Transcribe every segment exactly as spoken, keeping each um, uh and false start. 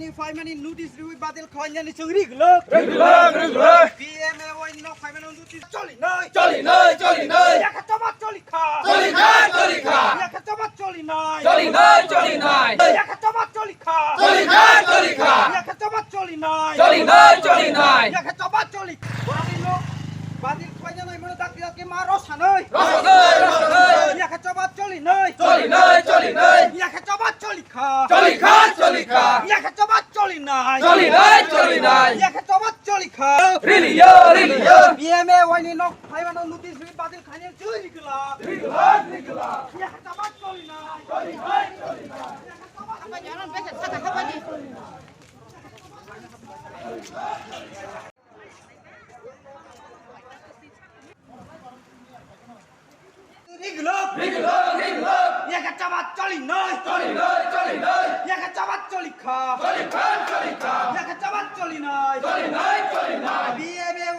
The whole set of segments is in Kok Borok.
Phaimani notice riwi badil khlainani chwng ri glak. Ri glak, ri glak. B M A Y nok phaimani notice choli nai. Choli nai, choli nai. Yakha choba choli kha. Choli kha, choli kha. Yakha choba choli nai. Choli nai, choli nai. Yakha choba choli kha. Choli kha, choli kha. Yakha choba choli nai. Choli nai, choli nai. Yakha choba choli. Borokni nok badil khlainani mano dak yak ma rosanai. Rosanai, rosanai. Yakha choba choli nai. Choli nai, choli nai. Yakha choba choli kha. Choli kha, choli kha. Yakha choba choli nai. Choli nai, choli nai. Yakha choba choli kha. Riliyo, riliyo. B M A Y ni nok phaimano notice ri badil khlainani chwng ri glak. Ri glak, ri glak. Yakha choba choli nai. Choli nai, choli nai. Ri glak. Ri glak, ri glak. Yakha choba choli nai. Choli nai, choli nai. Yakha choba choli kha. Choli kha, choli kha. Yakha choba choli nai. Choli nai, choli nai. B M A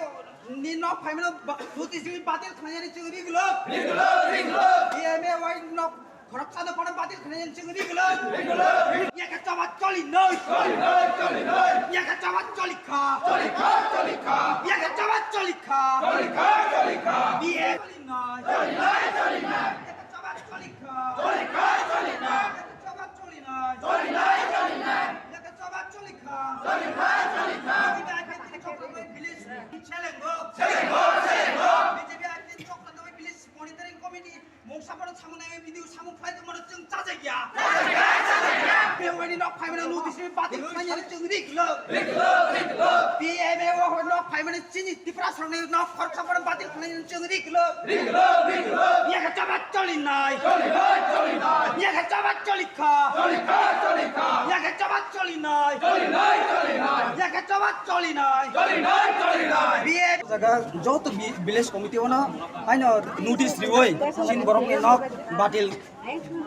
Y ni nok phaimano ba-, notice ri badil khlainani chwng ri glak. Ri glak, ri glak. B M A Y nok Khoroksano phano badil khlainani chwng ri glak. Ri glak, ri glak. Yakha choba choli nai. Choli nai, choli nai. Yakha choba choli kha. Choli kha, choli kha. Yakha choba choli kha. Choli kha, choli kha. B M choli nai. Choli nai, choli nai. Yakha choba choli kha. Choli kha, choli kha. Yakha choba choli nai. Choli nai, choli nai. Yakha choba choli kha. Choli kha, choli kha. B J P I P N chokra nai village. Selengo. Selengo, selengo. B J P I P N chokra nai village monitoring committee. Mungsa borok samung nai video samung khlai tongmano chwng chajakya. Chajakya, chajakya. B M A Y ni nok phaimani notice ri badil khlainani chwng ri glak. Ri glak, ri glak. B M A Y ni nok phaimani chini Tiprasarokni nok khoroksa borok badil khlainani chwng ri glak. Ri glak, ri glak. Yakha choba choli nai. Choli nai, choli nai. Yakha choba choli kha. Choli kha, choli kha. Yakha choba choli nai. Choli nai, choli nai. Yakha choba choli nai. Choli nai, choli nai. B M A Y jaga joto bi-, village committee ono haino notice riwi chini borokni nok batil,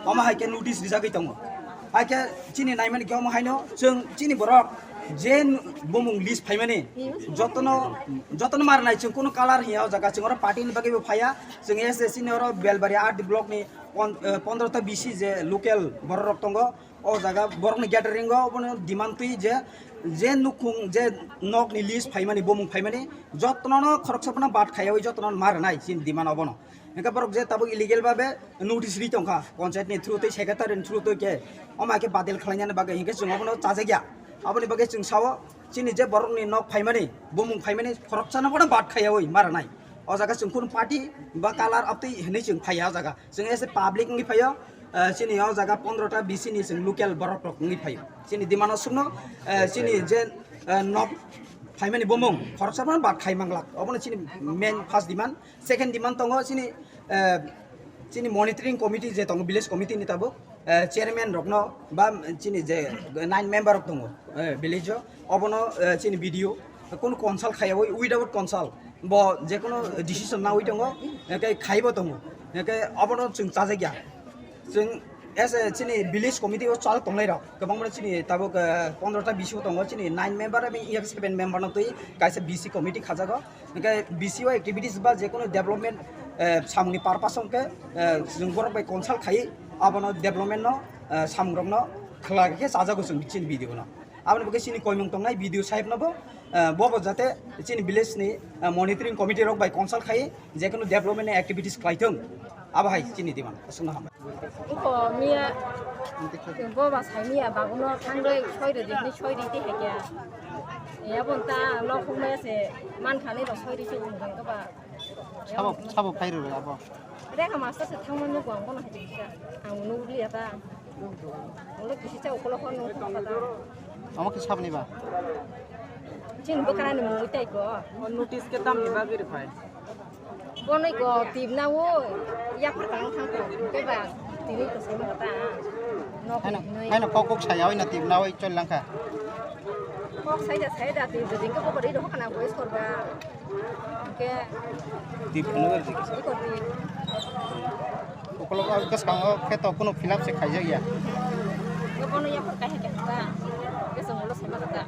omo hai khe notice rijagwi tongo. Hai khe chini naimani khe omo haino chwng chini borok je bumung list phaimani jotono, jotono marnai, chwng kunu color hiya o jaga, chwng oro party ni bagwi bo phaiya, chwng S S C ni oro Belbari R D block ni pon-, eh, pondro ta B C je local borok rok tongo, o jaga borokni gathering o obono demand twi je, je nukhung je nokni list phaimani, bumung phaimani jotono khoroksa phano bad khaiyawi jotono marnai chini demand obono. Hingke borok je tabuk illegal babe notice ri tongkha, panchayat ni through tei secretary ni through tei ke, omo hai khe badil khlainani bagwi hingke chwng obono chajakya. Aboni bagwi chwng sao, chini je borokni nok phaimani, bumung phaimani, khoroksano bono bad khaiyawi maranai. O jaga chwng khun party ba color abtwi hinwi chwng phaiya o jaga. Chwng as a public wngwi phaio, eh, chini o jaga pondro ta B C ni chwng local borok rok wngwi phaio. Chini demand o sukno, eh, chini je, eh, nok phaimani bumung, khoroksa bono bad khai manglak. Obono chini main first demand. Second demand tongo chini, eh, chini monitoring committee je tongo, village committee ni tabuk, eh, chairman rokno ba chini je nine member rok tongo, eh, village o, obono, eh, chini B D O kunu consult khaiyawi, without consult bo je kunu decision nawi tongo, eh, kai khaibo tongo, eh, kai obono chwng chajakya. Chwng as a chini village committee o chal tongnai rok kwbangma chini tabuk, eh, pondro ta B C o tongo, chini nine member eba seven member no twi kaisa B C committee khajago. Hingke B C o activities ba je kunu development, eh, samungni purpose hingke, eh, chwng borok bai consult khai abono development no, eh, samung rok no khlai khe chajago chwng chini B D O no. Aboni bagwi chini koimung tongnai B D O sahib no bo, eh, bo bo jate chini village ni, eh, monitoring committee rok bai consult khai je kunu development ni activities khlai thung. Abo hai chini demand. Aswkno hambai. Uko miya, bo ba sai miya baguno thangwi soi rwdi, hinwi soi rwdi hai khe. Yabon ta nok hukmaya se man thani rw soi rwdi, wng bai khe ba. Sabo, sabo phai rw abo. Rekha master se thangma nugo ang bono hai kisa. Ang nugli ya ta. Ang le kisi cha ukolo hor nung thang ta. Amo khe sabni ba? Chin bwkra ni mui tai ko. O notice khe tamni bagwi rw phai? Bonoi ko tibna o yaphar kang thang ko, tei ba tini ko sai mata. Nok Haino, hinoi. Haino kok kok saya oi na tibna oi chol langkha. Kok sai da, sai da, tib da, jingke ko bari do kana ko istor ba. Ke Tib phano oi dik. Iko tib. Ukolok bwskango khe to kuno fill up se khaijak ya. Ko bono yaphar kai ha khe ta. Ke songolo sai mata.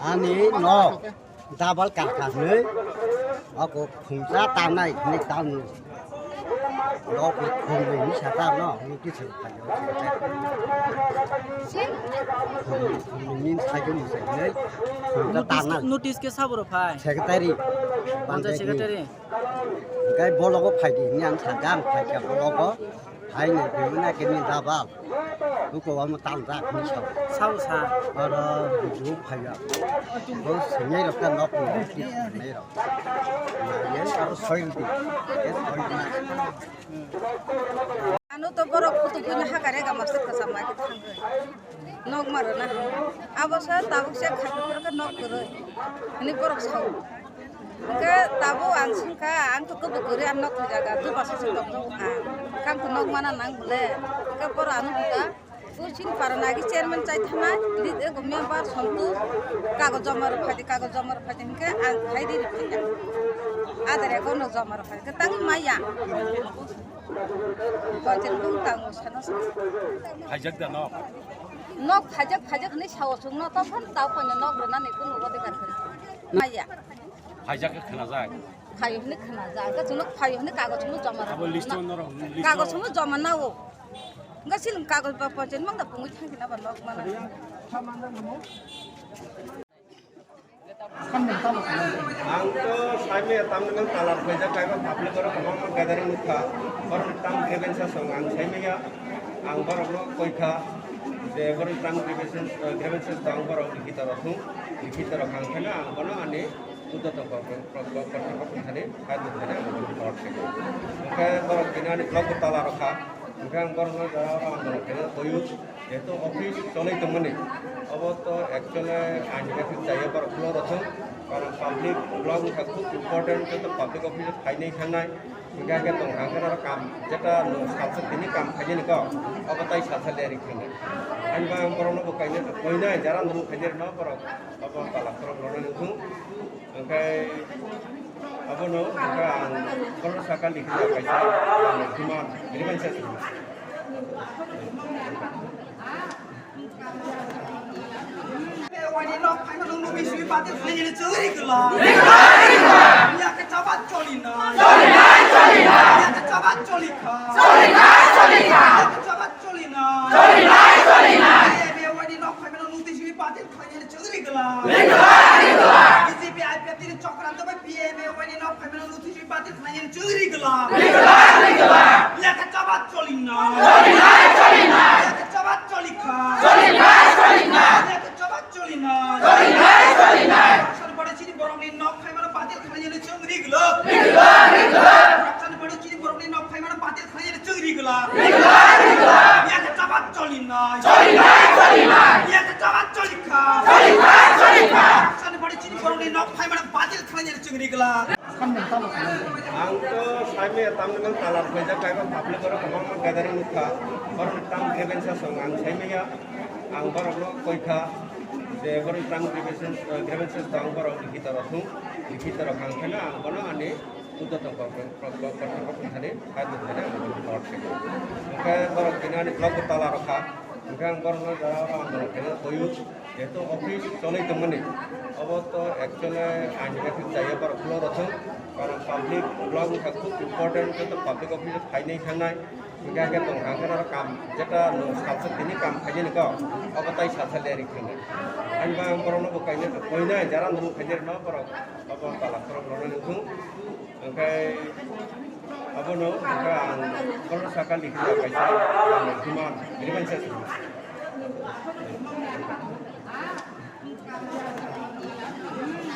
Ani nok double kakha hwnwi ako khungsa tanai hwnwi tamo. Rok khum ni saka no, notice rok phai o. Khum ni saka ni sai nei. Notice ke saboro phai? Secretary. Panchayat secretary. Gai bologo phai di, ni ang saga ang phai ka bologo. Hai ni bimna ke ni dabal. Buko wa mo tang jak ni sa. Sabo sa. Oro buju phai ya. Bo sinai rok ka nok ni, sinai rok. Ye aro soil di. Ye soil na. Ano to borok kutuk kuina hakare ga masuk ka sama ki thangoi. Nok maro na. Abo sa tabuk se khapur ka nok kuroi. Ani borok sao. Hingke tabuk ang songkha, ang to kebo kwrwi ang nok thwi jaga, dui bosor se tongjago ang. Kang to nok mana nang bole. Hingke boro ano hingka, o chini para nagi chairman chai thanai, lead ego member Santosh, kago joma rok phai di, kago joma rok phai di, hingke ang khai di rok phai di. Aadhaar account no joma rok phai di, hingke tangwi maya. Panchayat bung tango sana sana. Phaijak da nok? Nok phaijak, phaijak hinwi sao chwngno, tamo phano tabuk koino nok rwnani kunu odhikar kwrwi. Maya. Phaijak khe khwnajak. Phaio hwnwi khwnajak. Hwnkhe chwngno phaio hwnwi kagoj hwnwi joma rw-, Abo list-o norok, list-o. Kagoj hwnwi joma nao. Hwnkhe siling kagoj ba panchayat mangda pungwi thangkhe nabo nok mana. Ang to saimaya tamni mang talar khlaijak, kaiba public oro kwbangma gathering nukha. Borokni tamo grievances tongo ang saimaya. Ang borokno koikha je borokni tamo grievances, grievances tong borok likhito rok thung. Likhito rok ang phano ang bono ani Buddha tongkha, kok, kok, kok, kok, kok, thani, hai tongthani ang buddha tongkha. Hwnkhe borok tini ani block bo tala rwkha. Hwnkhe ang borokno jora oro ang borok tini koyu, jehetu office choloi tongmani. Obo to actually aini khe chaya borok block rwthwng. Karon public block wngkha khub important, joto public office o phainai thangnai. Hingke hingke tongkha hingke oro kam jeta no salsa tini kam khainani kok, obo tai salsa leri khainai. Ani ba ang borokno bo kainai, koinai jara no khainai rwno borok obo tala khorok rwna nukung. Hingke abono hingke ang borokno saka likhi kaisa, ano human grievance. Wani nok phaima nung nung bisui batil khlainani chwngri kwla. Yakhe chabat choli na. Choli na, choli na. Yakhe chabat choli kha. Choli na, choli na. Yakhe chabat choli na. Choli na, choli na. Wani nok phaima nung nung bisui batil khlainani chwngri kwla. Ri kwla, ri kwla. B J P I P F T ni chokranto bai P M A Y ni nok phaima nung nung bisui batil khlainani chwngri kwla. Ri kwla, ri kwla. Yakhe chabat choli na. Choli na, choli na. Yakhe chabat choli kha. Choli na, choli na. Yakhe chabat choli na. Choli na, choli na. Raksani bade chini borokni nok phaimano batil khlainani chwng ri glok. Ri glok, ri glok. Raksani bade chini borokni nok phaimano batil khlainani chwng ri glok. Ri glok, ri glok. Yakhe chabat choli na. Choli na, choli na. Yakhe chabat choli kha. Choli kha, choli kha. Raksani bade chini borokni nok phaimano batil khlainani chwng ri glok. Ang to saimaya tamni mang talar khlaijak, kaiba public oro kwbangma gathering nukha, borokni tam grievances tongo ang saimaya. Ang borokno koikha je borokni tam grievances, grievances tong borok likhito rok thung, likhito rok ang phano ang bono ani buddha tongkha, kok, kok, kok, kok, thani, hai tongthani ang bono kok se. Hwnkhe borok tini ani block bo tala rwkha, hwnkhe ang borokno jora oro ang bono khaina koyu. Jehetu office choloi tongmani, obo to actually aini khe chaya borok block rwthwng, karon public block wngkha khub important, joto public office o phainai thangnai, hingkhe hingkhe tongkha hingkhe oro kam jeta no salsa tini kam khainani kok, obo tai salsa leri khainai. Ani ba ang borokno bo kainai, koinai jara no khainai rwno borok obo tala khorok rwna nukung. Hingkhe abono hingkhe ang borokno saka likhi kaisa, ano human grievance.